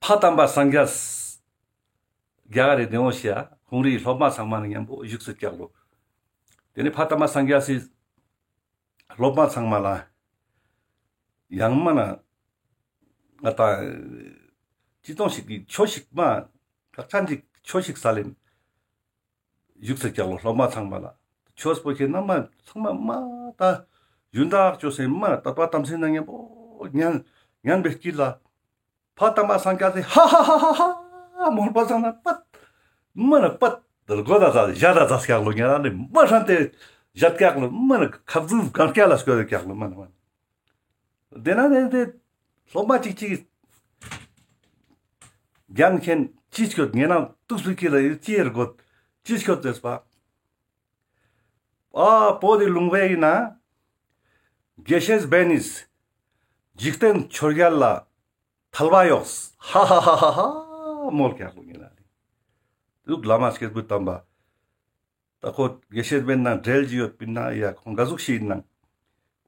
ཕ་དམ་པ་སངས་རྒྱས་རྒྱ་གར་རི་དེ་འོ་ཤ་ཁོང་རི་སློབ་མ་ཚང་མ་ནི་མཉམ་པོ་བཞུགས་སུ་བཅར་ལོ། དེ་ནས་ཕ་དམ་པ་སངས་རྒྱས་སི་སློབ་མ་ཚང་མ་ལ་ཡང་མ་ན་ང་ཏང་ཅི་གཏོང་ཞིག་གི་ཆོས་ཤིག་མ་ཁག་ཅན་ཅིག་ ཆོས་ཤིག་སལ་ལེན་བཞུགས་སེ་ཀྱག་ལོ། སློབ་མ་ཚང་མ་ལ་ཆོས་པོ་ཁེ་ན་མ་ཚང་མ་མ་ད་ཡུན་དག་ཅོས་སེ་མ་ད་པ་དམ་སེ་ན་ཉན་པོ་ཉན་ཉན་པའི་དཀྱིལ་ལ་ཕ་དམ་པ་སངས་རྒྱས་སི་ཧ་ཧ་ཧ་ཧ་ཧ་མོལ་པ་སང་ན་པད་མ་ན་པད་དར་གོ་ད་ད་ཞ་ད་ད་ཀྱག་ལོ། ཉན་ན་ནི་མ་ཧྲན་ཏེ་ཞ་ཀྱག་ལོ། མ་ན་ཁབ་ཟུག་གང་ཀྱག་ལ་སྐྱོད་ཀྱག་ལོ། མ་ན་མ་ན་དེ་ན་དེ་དེ་སློབ་མ་ཅིག་ཅིག་རྒན་མཁན་ཅི་སྐྱོད་ངེ་ན་ཏུག་སུ་ཁྱི་ལ་ཡོད་ཅི་ཡེར་གོད་ཅི་སྐྱོད་ཟེར་པ། ཨ་བོད་དི་ལུང་པའི་ན་དགེ་བཤེས་འབེན་ནིས་འཇིག་རྟེན་ཆོས་རྒྱལ་ལ་ཐལ་བ་ཡོགས། ཧ་ཧ་ཧ་ཧ་ཧ་མོལ་ཀྱག་ལོ། ངེ་ན་ལུག་བླ་མ་སྐྱེས་བུ་དམ་པ། ད་ཁོ་དགེ་བཤེས་འབེན་ན་འབྲེལ་གྱི་ཡོད་པིན་ན་ཡ་ཁོང་ག་ཟུག་ཤིག་ཡིན་ནང་།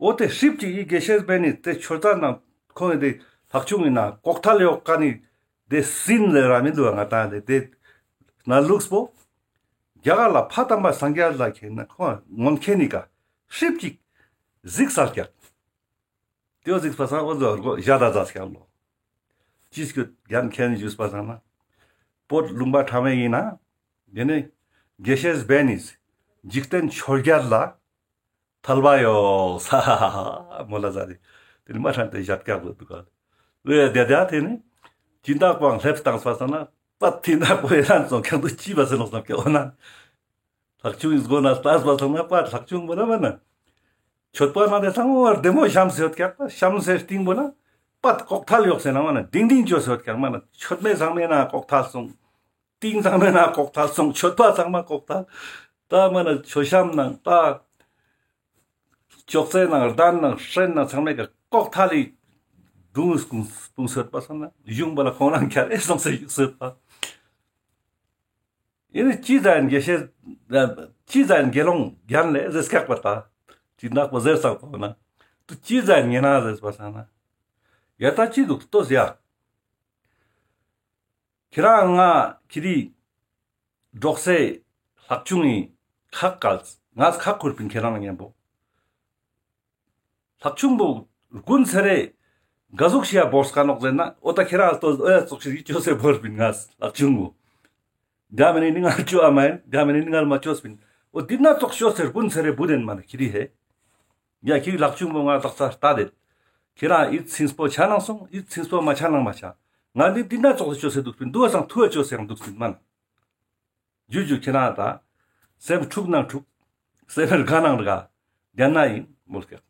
འོ་དེ་ཧྲིབ་ཅིག་ཡི་དགེ་བཤེས་འབེན་ནི་དེ་ཆོས་ཚ་ནང་ཁོང་ཡི་དེ་ལྷག་ཆུང་ཡིན་ན་ལྐོག་ཐལ་ཡོག་ཀ་ནི་དེ་སིན་ལེ་ར་མི་འདུག་ང་ཏང་དེ་དེ་ན་ལུགས་པོ། རྒྱ་གར་ལ་ཕ་དམ་པ་སངས་རྒྱས་ལ་ཁེ་ན་ཁོང་ངོན་མཁན་ནི་ཀ་ཧྲིབ་ཅིག་གཟིགས་སལ་ཀྱག་དེའོ་གཟིགས་པ་སང་འོ་ཟོ་རྒོ་ཞ་ད་ད་སྐྱག་ལོ། ཅི་སྐྱོད་རྒན་མཁན་ཞུས་པ་སང་ན། བོད་ལུང་པ་ཕྲ་མེ་ཡིན་ན། དེ་ནས་དགེ་བཤེས་འབེན་ནིས་འཇིག་རྟེན་ཆོས་རྒྱལ་ལ་ཐལ་བ་ཡོད་ས་མོལ་ལ་ཟ་རེ། དེ་ནི་མ་ཧྲན་ཏེ་ཞབས་སྐྱག་ལོ་འདུག་ག་ལོ། ཡ་དེ་དེ་དེ་ནི་སྦྱིན་བདག་པོའང་ལྷེབ་བཏང་པ་སང་ན་པད་སྦྱིན་བདག་པོ་ཡི་རང་སོང་ཁྱང་དུ་ཅི་བ་སེ་ནོག་སམ་ཀྱག་འོ་ན། ལྷག་ཆུང་ངི་སྒོ་ན་ལྟས་པ་སོང་ན་པ་ལྷག་ཆུང་པོ་ན་མ་ན། མཆོད་པ་ན་དེ་ཚང་མ་བདེ་མོ་བཤམས་སེ་ཡོད་ཀྱག་པ། བཤམས་སེ་སྟེང་པོ་ན་པ་ལྐོག་ཐལ་ཡོག་སེ་ན་མ་ན་ལྡིང་ལྡིང་ཅོས་སེ་ཡོད་ཀྱག་མ་ན་མཆོད་མེ་ཚང་མའི་ན་ལྐོག་ཐལ་སོང་། ཏིང་ཚང་མའི་ན་ལྐོག་ཐལ་སོང་། མཆོད་པ་ཚང་མ་ལྐོག་ཐལ། ད་མ་ན་མཆོད་བཤམས་ནང་ད་ཅོག་ཙེ་ནང་གདན་ནང་ཧྲེན་ནང་ཚང་མའི་ཀ་ལྐོག་ཐལ་ལི་དུང་སྤུངས་སྤུངས་སེ་ཡོད་པ་སོང་ན་གཞུང་པ་ལ་ཁོང་རང་ཁྱར་ཨེ་སོང་སེ་བཞུགས་སེ་ཡོད་པ། ཡིན་ནི་ཅི་ཟེར་ཡིན་དགེ་བཤེས། ཅི་ཟེར་ཡིན་དགེ་སློང་རྒན་ལེ་ཟེར་སྐྱག་པ་ད། ཅི་ནག་པོ་ཟེར་སག་པོ་ན། ཏུ་ཅི་ཟེར་ཡིན་ངེ་ན་ཟེར་པ་ས་ན། ཡ་ད་ཅི་འདུག་ལྟོས་ཡ། ཁྱེད་རང་ང་ཁྱི་རི་འབྲོག་སའི་ལྷག་ཆུང་ངི་ཁག་བཀལ། ང་ཁག་ཁུར་པིན་ཁྱེད་རང་ལ་ཉན་པོ། ལྷག་ཆུང་པོ་རྒུན་ཚེ་རེ་ག་ཟུག་ཤི་ཡ་བོར་སྐ་ནོག་ཟེར་ན་འོ་ད་ཁྱེད་རང་ལྟོས་ཨོ་ཡ་ཙོག་ཤི་རི་ཅོ་སེ་བོར་པིན་ང་ལྷག་ཆུང་པོ། འདྲ་མི་ནི་ནི་ང་ཅོ་ཨ་མ་ཡིན། འདྲ་མི་ནི་ནི་ང་མ་ཅོས་པིན། འོ་འདི་ན་ཙོག་ཤོ་སེ་རྒུན་ཚེ་རེ་བུ་དེན་མ་ན་ཁྱི་རི་ཧེ། ཡ་ཁྱི་ལྷག་ཆུང་པོ་ང་ལྟག་ས་ལྟ་དེ། ཁྱེད་རང་ཨིད་ཚིམས་པོ་ཆ་ནང་སོང་། ཨིད་ཚིམས་པོ་མ་ཆ་ནང་མ་ཆ། ང་འདི་འདི་ན་ཙོག་ཤོ་སེ་འདུག་པིན། འདུག་སང་ཐུ་བ་ཅོ་སེ་ཡང་འདུག་པིན་མ་ན། ཇུ་ཇུ་ཁྱེད་རང་ད། སེམས་འཁྲུག་ནང་འཁྲུག་སེམས་དགའ་ནང་དགའ། དེ་ན་ཡིན་མོལ་སྐྱག་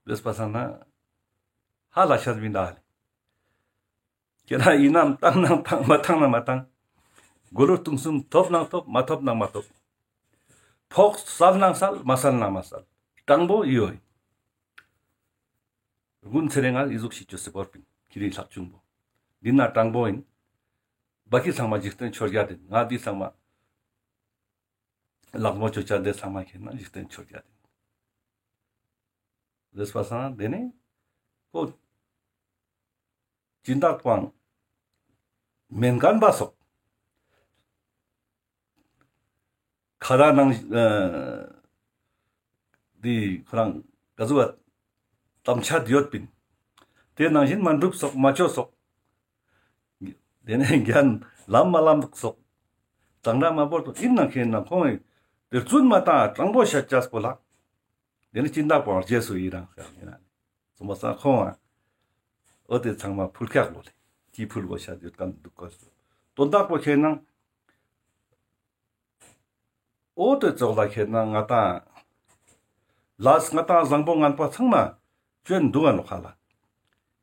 ཟེར་པ་སང་ན། ཧ་ལ་ཤ་མི་འདའ་ལེ། ཁྱེད་རང་ཡིན་ནམ་བཏང་ནང་བཏང་མ་བཏང་ན་མ་བཏང་། མགོ་ལོ་ལྟུང་སུམ་ཐོབ་ནང་ཐོབ་མ་ཐོབ་ནང་མ་ཐོབ། ཕོགས་སལ་ནང་སལ་མ་སལ་ནང་མ་སལ། དྲང་པོ་ཡོད། རྒུན་ཚེ་རེ་ང་ཨི་ཟུག་ཤིག་ཅོ་སེ་བོར་པིན་ཁྱི་རི་ལྷག་ཆུང་པོ། འདི་ན་དྲང་པོ་ཡིན། བ་ཀི་ཚང་མ་འཇིག་རྟེན་ཆོས་རྒྱལ་དེ་ང་འདི་ཚང་མ། ལག་མོ་ཅོ་ཅ་འདི་ཚང་མ་ཁྱེད་ན་འཇིག་རྟེན་ཆོས་རྒྱལ་དེ། ཟེར་པ་སང་དེ་ནི། ཁོ། སྦྱིན་བདག་པོའང་མེན་ཁན་པ་སོགས། ཁ་ར་ནང་། འདི་ཁོ་རང་ག་ཟུག་བ་དམ་ཆད་ཡོད་པིན། དེ་ནང་བཞིན་མ་འགྲུབ་སོགས་མ་ཅོ་སོགས། དེ་ནས་རྒན་ལམ་མ་ལམ་སོགས། དང་འདྲ་མ་བོར་དུ་ཡིན་ན་མཁན་ན་ཁོང་ངི་དེ་རྩུན་མ་བཏང་དྲང་པོ་བཤད་ཅས་པོ་ལགས། དེ་ནི་སྦྱིན་བདག་པོའང་རྗེས་སུ་ཡི་རང་ཟེར་ཡིན་ན། སོང་པ་སང་ཁོང་ཨ། འོ་དེ་ཚང་མ་ཕུལ་ཁག་ལོ་ལེ། ཅི་ཕུལ་དགོས་ཤ་ཡོད་ཀ་འདུག་གོ། དོན་དག་པོ་ཁྱེད་ན། འོ་དེ་ཙོགས་ལ་ཁྱེད་ན་ང་ཏང་། ལས་ང་ཏང་བཟང་པོ་ངན་པ་ཚང་མ་ཅོ་ཨིན་འདུག་ག་ནོག་ཧ་ལ།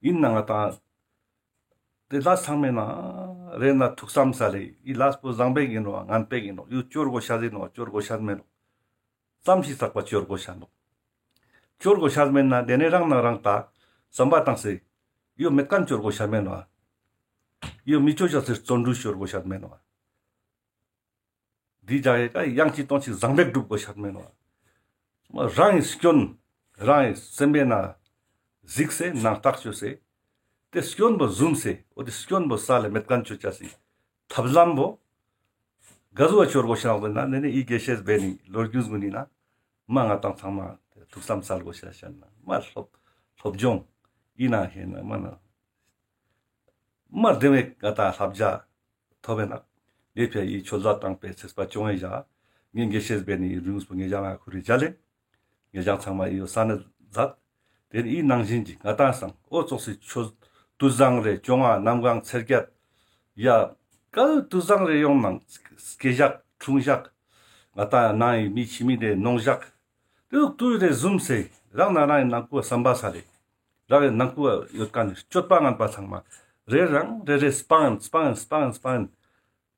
ཡིན་ན་ང་ཏང་། དེ་ལས་ཚང་མེད་ན་རེ་ན་ཐུགས་བསམ་སལ་ལེ་ཡི་ལས་པོ་བཟང་པེག་ཡིན་ནོག་ངན་པེག་ཡིན་ནོག་ཡོ་ཅོ་དགོས་ཤ་ཡིན་ནོག་ཅོ་དགོས་ཤ་མེད་ནོག་ཙམ་ཞིག་ཚགས་པ་ཅོ་དགོས་ཤ་ནོག་ཅོ་དགོས་ཤ་མེད་ན་དེ་ནས་རང་ནང་རང་ད་བསམ་པ་བཏང་སེ་ཡོ་མེད་ཁན་ཅོ་དགོས་ཤ་མེད་ནོག་ཡོ་མི་ཅོ་ཤ་སེ་བརྩོན་འགྲུས་ཅོ་དགོས་ཤ་མེད་ནོག་འདི་ཅག་གི་ཀ་ཡང་ཅི་གཏོང་ཅི་བཟང་པེག་སྒྲུབ་དགོས་ཤ་མེད་ནོག་རང་ངི་སྐྱོན་རང་ངི་སེམས་པའི་ནང་གཟིགས་སེ་ནང་བརྟག་ཅོས་སེ་དེ་སྐྱོན་པོ་བཟུམ་སེ་འོ་དེ་སྐྱོན་པོ་སལ་ལེ་མེད་ཁན་ཅོ་ཅས་སི་ཐབས་ལམ་པོ་ག་ཟུག་བ་ཅོ་དགོས་ཤ་ནོག་ཟེར་ན་དེ་ནི་ཡི་དགེ་བཤེས་པའི་ནི་ལོ་རྒྱུས་ཀུན་ནི་ན་མ་ང་ཏང་ཚང་མ་ཐུགས་བསམ་སལ་དགོས་ཤ་ཤ་ན་མ་སློབ་སློབ་སྦྱོང་ཡིན་ན་ཧེ་ན་མ་ན། མ་བདེ་བའི་ང་ཏང་བསླབ་བྱ་ཐོབ་པའི་ནང་། ལེ་ཕྱི་ཡི་ཆོས་ལ་དང་པོའི་ཚེས་པ་བཅོ་ལྔའི་ཞག་ངས་དགེ་བཤེས་སྦས་ནི་རིང་སྤུ་ངེ་ཞང་ང་ཁུ་རི་ཇ་ལེ། ངེ་ཞང་ཚང་མ་ཡི་ཡོ་ས་ནི་མཛད། དེ་ནི་ཨི་ནང་བཞིན་གྱི་ང་ཏང་སང་འོ་ཙོགས་སི་ཆོས་དུས་བཟང་རེ་བཅོ་ལྔ་གནམ་གང་ཚེས་བརྒྱད། ཡ། ག་དུས་བཟང་རེ་ཡོང་ནང་སྐྱེས་ཞག་འཁྲུངས་ཞག་ང་ཏང་ནང་ཡི་མི་ཕྱི་མི་དེ་ནོངས་ཞག་དེ་ལུགས་དུས་རེ་ཟུམ་སེ་རང་ན་རང་ཡི་ནང་ཁུ་བསམ་པ་ས་རེ། རང་ཡི་ནང་ཁུ་ཡོད་ཁན་ནི་སྤྱོད་པ་ངན་པ་ཚང་མ་རེ་རང་རེ་རེ་སྤང་སྤང་སྤང་སྤང་།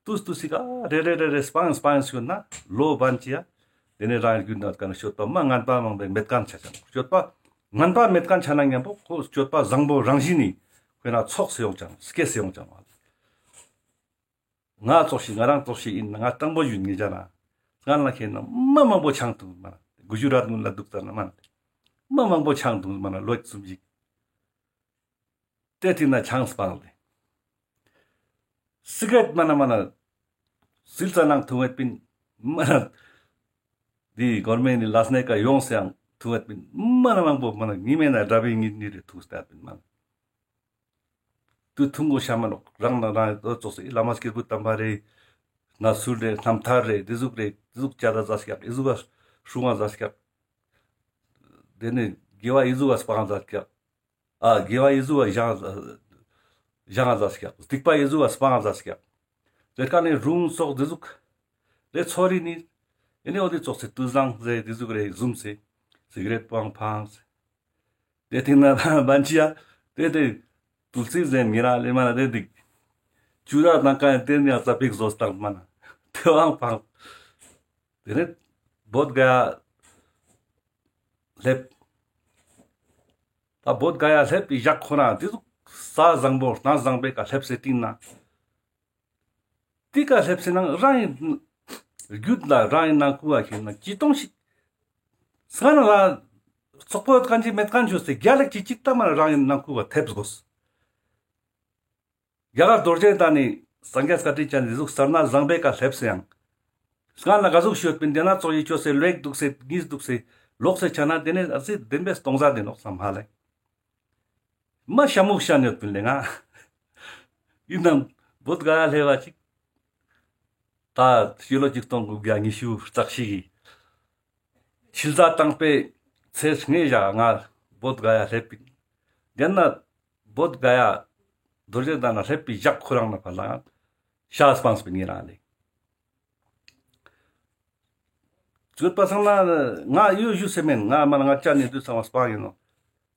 ཏུས་ཏུས་སི་ཀ་རེ་རེ་རེ་རེ་སྤང་སྤང་ཞུ་ན་ལོ་བན་ཅི་ཡ། དེ་ནས་རང་རྒྱུད་ན་ཀ་ན་སྤྱོད་པ་མ་ངན་པ་མང་པོ་མེད་ཁན་ཆ་ཅན། སྤྱོད་པ་ངན་པ་མེད་ཁན་ཆ་ན་ཉམ་པོ་ཁོ་སྤྱོད་པ་བཟང་པོ་རང་བཞིན་ནི་ཁོ་ན་ཚོགས་སེ་ཡོང་ཅང་སྐྱེས་སེ་ཡོང་ཅང་བ། ང་ཙོགས་ཤིག་ང་རང་ཙོགས་ཤིག་ཡིན་ན་ང་སྤྲང་པོ་ཡུན་ངེ་ཅ་ན། སྔན་ལ་ཁེ་ན་མ་མང་པོ་ཆང་འཐུང་མ་ན་གུ་ཇུ་རཱཏ་ངུན་ལ་འདུག་ཙ་ན་མ་ན། མ་མང་པོ་ཆང་འཐུང་མ་ན་ལོ་གསུམ་ཞིག་དེ་ཐིག་ན་ཆང་སྤང་ལེ། སི་ག་རེཊ་མ་ན་མ་ན་སིལ་ཙ་ནང་འཐུང་བད་པིན་མ་ན། དེ་གོར་མེན་ནི་ལས་ནེ་ཀ་ཡོངས་སེ་ཡང་འཐུང་བད་པིན་མ་ན་མང་པོ་མ་ན་ཉི་མེ་ན་དྲ་བའི་ཉིན་ཉི་རེ་འཐུང་སྟེ་བད་པིན་མ་ན། དུ་འཐུང་གོ་ཤ་མ་ནོག་རང་ན་རང་ཙོགས་སེ་བླ་མ་སྐྱེས་བུ་དམ་པ་རེ། ན་སུལ་རེ་རྣམ་ཐར་རེ་དེ་ཟུག་རེ་དེ་ཟུག་ཅ་ད་ཟ་སྐྱག་ཨི་ཟུག་ག་སྲུང་བ་ཟ་སྐྱག་དེ་ནས་དགེ་བ་ཨི་ཟུག་ག་སྤང་ཟ་སྐྱག་ཨ་དགེ་བ་ཨི་ཟུག་ག་བཞང་བཞང་ཟ་སྐྱག་སྡིག་པ་ཨི་ཟུག་ག་སྤང་ཟ་སྐྱག་དེ་ཀ་ནས་རུང་སོགས་དེ་ཟུག་རེ་ཚོ་རི་ནི་ཨེ་ནི་འོ་དེ་ཙོགས་སེ་དུས་བཟང་ཟེ་དེ་ཟུག་རེ་ཟུམ་སེ་སི་ག་རེཊ་སྤང་ཕང་སེ། དེ་ཐིག་ན་བན་ཅི་ཡ། དེ་དེ་ཏུལ་སི་ཟེར་ཉེ་རང་ལེ་མ་ན་དེ་དེ་ཅུ་ར་ནང་ཀ་ཡ་དེ་ནི་ཨ་ཙ་པིག་བཟོ་སྟངས་མ་ན་དེ་བང་ཕང་། དེ་ནས་བོད་ག་ཡ་སླེབས། ད་བོད་ག་ཡ་སླེབས་པའི་ཞག་ཁོ་ན་དེ་ཟུག་ས་བཟང་པོ་གནས་བཟང་པོའི་ཀ་སླེབས་སེ་ཏིང་ན། དེ་ཀ་སླེབས་སེ་ནང་རང་ཡིན་རྒྱུད་ལ་རང་ཡིན་ནང་ཁུ་བ་ཁྱེར་ན་ཅི་གཏོང་ཞིག་སྔ་ན་ལ་ཚོགས་པོ་ཡོད་ཁན་ཅི་མེད་ཁན་ཆོས་སེ་རྒྱ་ལེགས་ཅི་ཅིག་ལྟ་མ་རང་ཡིན་ནང་ཁུ་བ་ཐེབས་དགོས། རྒྱ་གར་རྡོ་རྗེ་གདན་ནི་སངས་རྒྱས་བཀའ་དྲིན་ཅན་འདི་ཟུག་སར་ན་བཟང་པོའི་ཀ་སླེབས་སེ་ཡང་། སྔ་ན་ག་ཟུག་ཤོད་པིན་དེ་ན་ཙོགས་ཡི་ཅོས་སེ་ལེགས་འདུག་སེ་གཉིས་འདུག་སེ་ལོག་སེ་ཆ་ན་དེ་ནས་ཨ་ཙི་བདེན་པའི་སྟོང་ཟ་དེ་ནོག་བསམ་ཧ་ལེ། མ་ཤ་མུག་ཤ་ཉོད་པིན་ལེ་ང་། ཡིན་ནམ་བོད་ག་ཡ་ལྷེ་བ་ཅིག་ད་ཕྱི་ལོ་ཆིག་སྟོང་དགུ་བརྒྱ་ཉི་ཤུ་རྩ་གཅིག་གི་ཕྱི་ཟླ་དང་པོའི་ཚེས་ལྔའི་ཞག་ང་བོད་ག་ཡ་སླེབས་པིན། དེ་ན་བོད་ག་ཡ་རྡོ་རྗེ་གདན་ན་སླེབས་པའི་ཞག་ཁོ་རང་ན་ཕར་ལ་ང་ཤ་སྤངས་པིན་ཡིན་རང་ལེ། ཚུད་པ་སང་ན་ང་ཡོད་ཞུ་སེ་མེན། ང་མ་ན་ང་ཅག་ནི་དུས་ཚང་མ་སྤང་ཡིན་ནོ།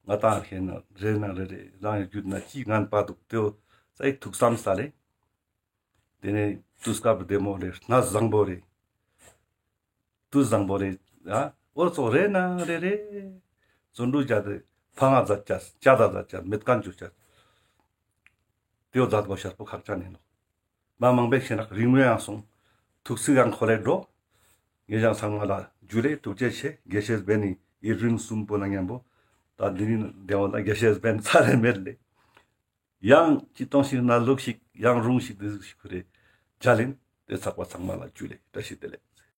ང་ཏང་ཁེ་ན་རེ་ན་རེ་རེ་རང་ཡི་རྒྱུད་ན་ཅི་ངན་པ་འདུག་དེའོ་ཙ་ཡི་ཐུགས་བསམ་ས་ལེ། དེ་ནས་དུས་སྐབས་བདེ་མོ་རེ་གནས་བཟང་པོ་རེ། དུས་བཟང་པོ་རེ། ཨ་འོ་ཙོགས་རེ་ན་རེ་རེ། བརྩོན་འགྲུས་བྱ་དེ་ཕ་ང་མཛད་ཅས་ཅ་ད་མཛད་ཅས་མེད་ཁན་ཅོ་ཅས། དེའོ་མཛད་དགོས་ཤར་པོ་ཁག་ཅན་ཡིན་ནོ། མ་མང་པོ་ཞིག་ནག་རིང་མོ་ཡང་སོང་། ཐུགས་སུ་ཡང་ཁོ་རེ་འགྲོ། ངེ་ཞང་ཚང་མ་ལ་ཇུ་ལེ་ཐུགས་རྗེ་ཆེ། དགེ་བཤེས་སྦས་ནི་ཡི་རིང་གསུམ་པོ་ན་མཉམ་པོ། ད་འདི་ནི་བདེ་བ་ལ་དགེ་བཤེས་སྦས་ཚར་རེ་མེད་ལེ། ཡང་ཅི་གཏོང་ཞིག་ན་ལུགས་ཤིག་ཡང་རུང་ཞིག་འདི་ཟུག་ཞིག་ཁོ་རེ་ཇ་ལེན་དེ་ཚགས་པ་ཚང་མ་ལ་ཇུ་ལེ་བཀྲ་ཤིས་བདེ་ལེགས།